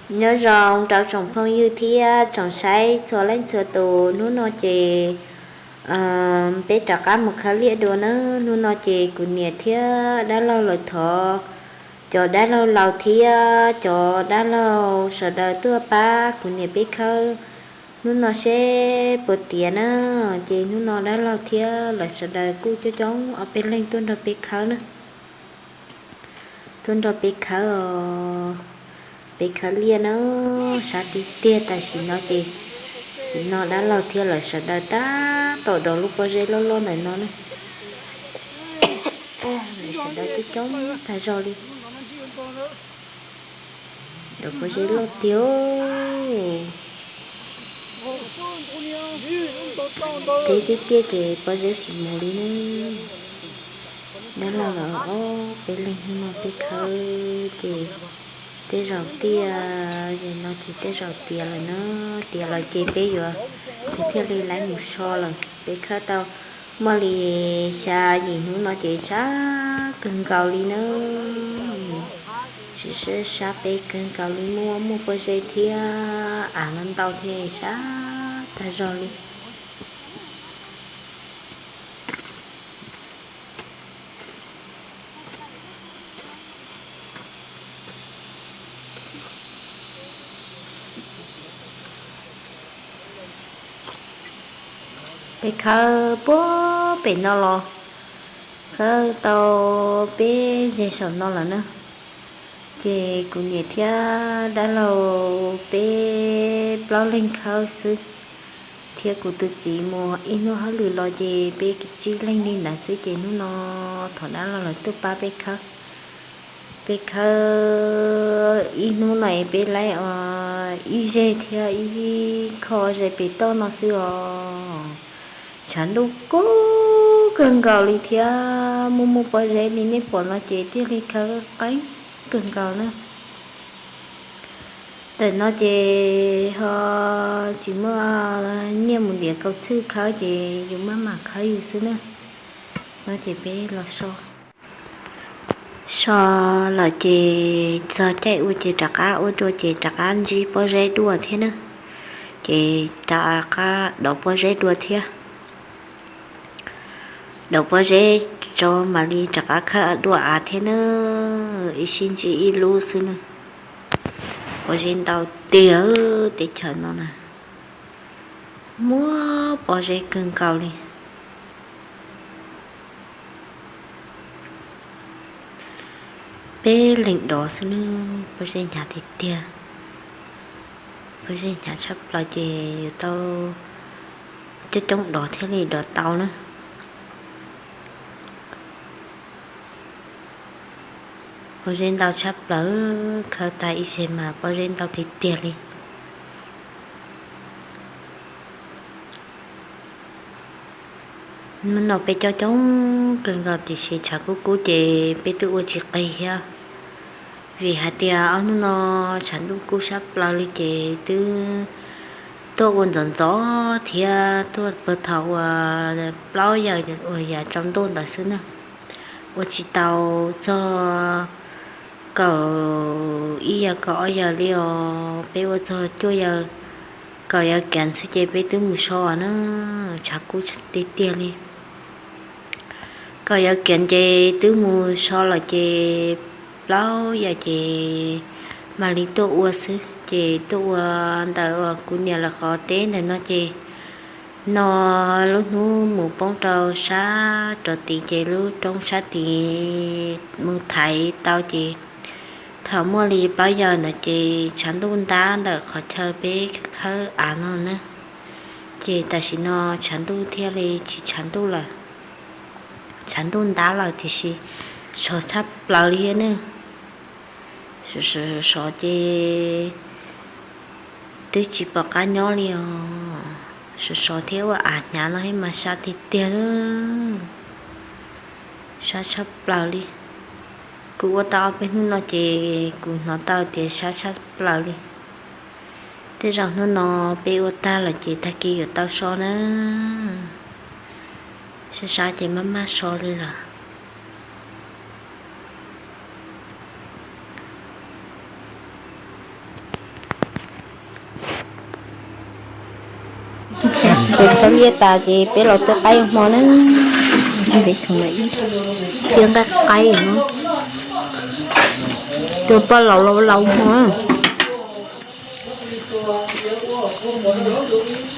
Nyob zoo rau tsoom phooj ywg thiab tsoom saib txhua leej txhua tus, hnub no ces peb rov qab mus khawb liaj dua na. Hnub no ces kuv niam thiab dab laug lawv thov cov dab laug laus thiab cov dab laug sawv daws tuaj pab kuv niam peb khawb hnub no seb puas tiav na. Ces hnub no dab laug thiab lawv sawv daws kuj coob coob ob peb leeg tuaj nrog peb khawb na. Tuaj nrog peb khawb os, peb khawb liaj na. Sab tiag tiag tam sim no ces kuv no dab laug thiab lawv sawv daws tab tom dov lub pob zeb loj loj ntawm no na. Lawv sawv daws coob coob tag zog li. Dov pob zeb loj tiag. Teb tiag tiag ces pob zeb tsis mus li na. Dab laug lawv ob peb leeg hnub no peb khawb ces tej zaum tiaj, zem no ces tej zaum tiav lawm na. Tiav lawm ces peb yuav, peb thiaj li laib mus so lawm. Peb khawb tau muaj li xya yim hnub no ces sab kawg nkaus li na. Sab peb kawg nkaus li, muaj muaj pob zeb thiab av no ntau thiab sab tag zog li. Peb khawb puag pem no los khawb tau peb zeg saum no lawm na. Ces kuv niam thiab dab laug peb plaub leeg khawb xwb, thiab kuv tus txiv mus ib hnub hauj lwm los ces peb tsib leeg li ntawd xwb ces hnub no thov dab laug lawv tuaj pab peb khawb. Peb khawb ib hnub no es peb laib ib zeg thiab ib kho ze pem toj no xwb os. Tshav ntuj kub kawg nkaus li thiab muaj muaj pob zeb li nej pom no ces thiaj li khawb qeeb kawg nkaus na. Ntawm no ces ho tsis muaj nyiaj mus ntiav kaus txhwj khawb ces yus maj mam khawb yus xwb na. No ces peb los so. So lawm ces txog caij ua ces rov qab ua dua ces rov qab ntsib pob zeb dua thiab na. Ces rov qab dov pob zeb dua thiab. Dov pob zeb tso mam li rov qab khawb dua av thiab na. Ib sij ntsib ib lub xwb na. Pob zeb ntau tiag teb chaws no na. Muaj pob zeb kawg nkaus li. Peb leeg dov xwb na, pob zeb hnyav tiag tiag. Pob zeb hnyav tshaj plaws ces yuav tau coob coob dov thiaj li dov tau na. Pob zeb ntau tshaj plaws, khawb tag ib zeg mas pob zeb ntau tiag tiag li. Hnub no peb coob coob kawg nkaus tiam sis tshav kub kub ces peb twb ua tsis qis thiab. Vim hais tias ob hnub no tshav ntuj kub sab plaws li ces twb tuaj ua ntxov ntxov thiab tuaj pawg thaum uas plaub yawm uas yav tsaus ntuj ntawd xwb na. Ua tsis tau txog kaum ib yawm kaum ob yawm li os, peb ua txog cuaj yawm kaum yawm kiav xwb ces peb twb mus so na, tshav kub tiag tiag li. Kaum yawm kiav ces twb mus so lawm ces plaub yawm ces mam li tuaj ua xwb, ces tuaj ua ntawm uas kuv niam lawv qhov teb ntawm no ces no lub hnub mus poob rau sab rov tid ces lub roob sab tid mus thaiv tau ces thaum muaj li plaub yawm ntawd ces tshav ntuj ntab ntawm qhov chaw peb khawb av no na. Ces tam sim no tshav ntuj thiaj li tsis tshav ntuj lawm. Tshav ntuj ntab lawm tiam sis sov tshaj plaws li thiab na. Sov ces twb tsis pom qab nyob li os. Sov sov thiab ua av hnyav no thiab mas sab tiag tiag na. Sab tshaj plaws li. Kuv ua tau ob peb hnub no ces kuv hnov tau tias sab tshaj plaws li. Tej zaum hnub no peb ua tag lawm ces tag kis yuav tau so na. Sab sab ces maj maj so li lawm. Tus khaub liab tas ces peb los tua qaib ua hmo na. Peb txhoov lawm ib, cia nqaij qaib no, tua poj laus laus hmo.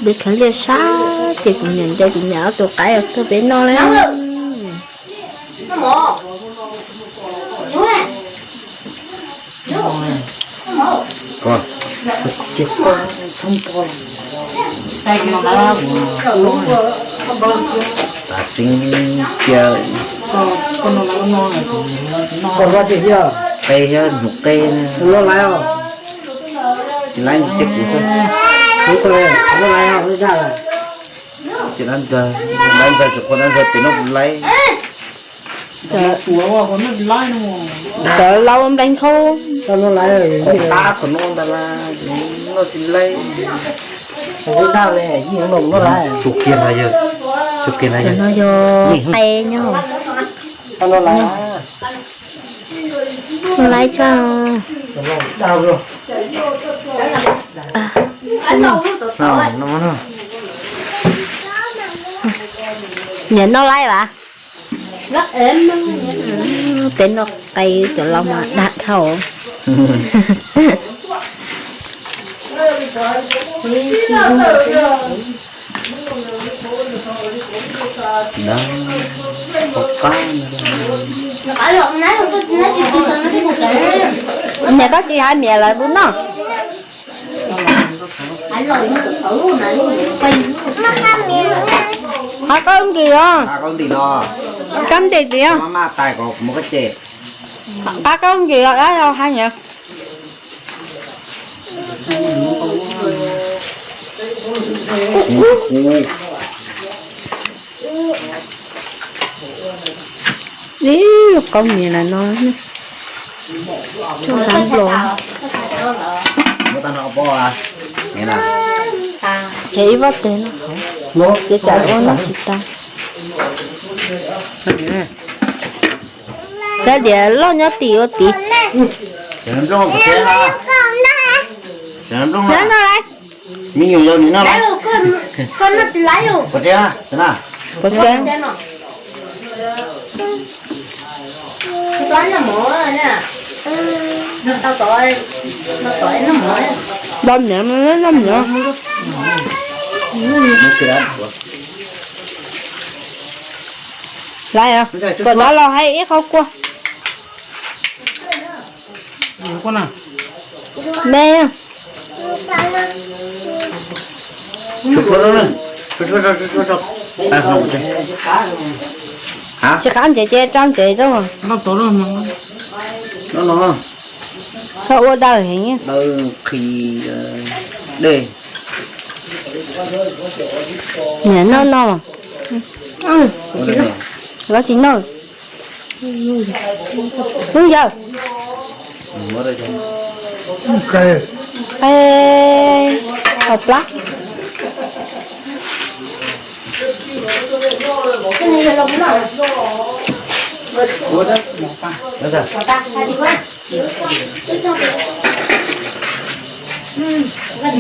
Peb khaub liab sab ces kuv niam ntes kuv niam ob tug qaib tuaj peb noj na. Tav tseeb cia, qe thiab nyuam qe, tsis laib ntawm kuv xwb. Tsis laib ntxawg, laib ntxawg tsis qhuas, laib ntxawg tes no kuv laib. Cov laus nplees nkaus, qhov no ntag las, no tsis laib. Xu kiag no yog, xu kiag no yog, no yog qe nyob. Laib tso. Niam noj laib vas? Peb noj qe cov laus mas dag dhau. Niam koj tsis hais niam lawv puas noj? Qab qaub ntim os. Qab ntim tsis yog? Qab qaub ntim os, dab laug hais niam. Ib lub qaub ntim lawm no, noj sab nplos. Ces ib pob teg no, ces tsam ua noj tsis tau. Cov diav loj nyob tim ua tid. Nyob no lawm. Me nyuam yau nim no lawm. Pov tseg, pov tseg. Noj mov, noj mov. Lawm, kuv rov los hais ib qho kua. Me, tsis qab ntsev ces rau ntsev rau. Txhob ua dawb heev. Niam noj no, lov tsis noj. Hnub yawg, qe, qe, qe plab.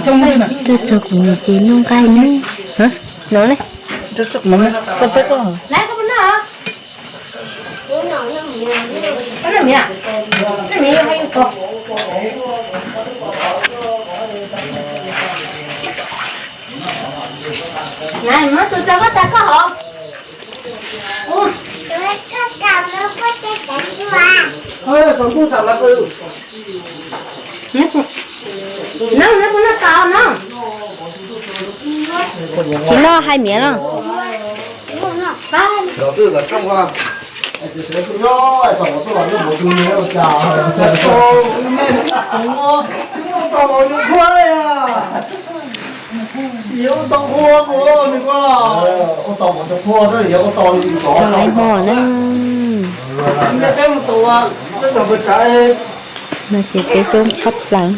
Tuaj txog kuv niam ces noj nqaij ne. No ne. Tsis noj hais miam no. Laiv hmo na. No ces peb coob tshaj plaws.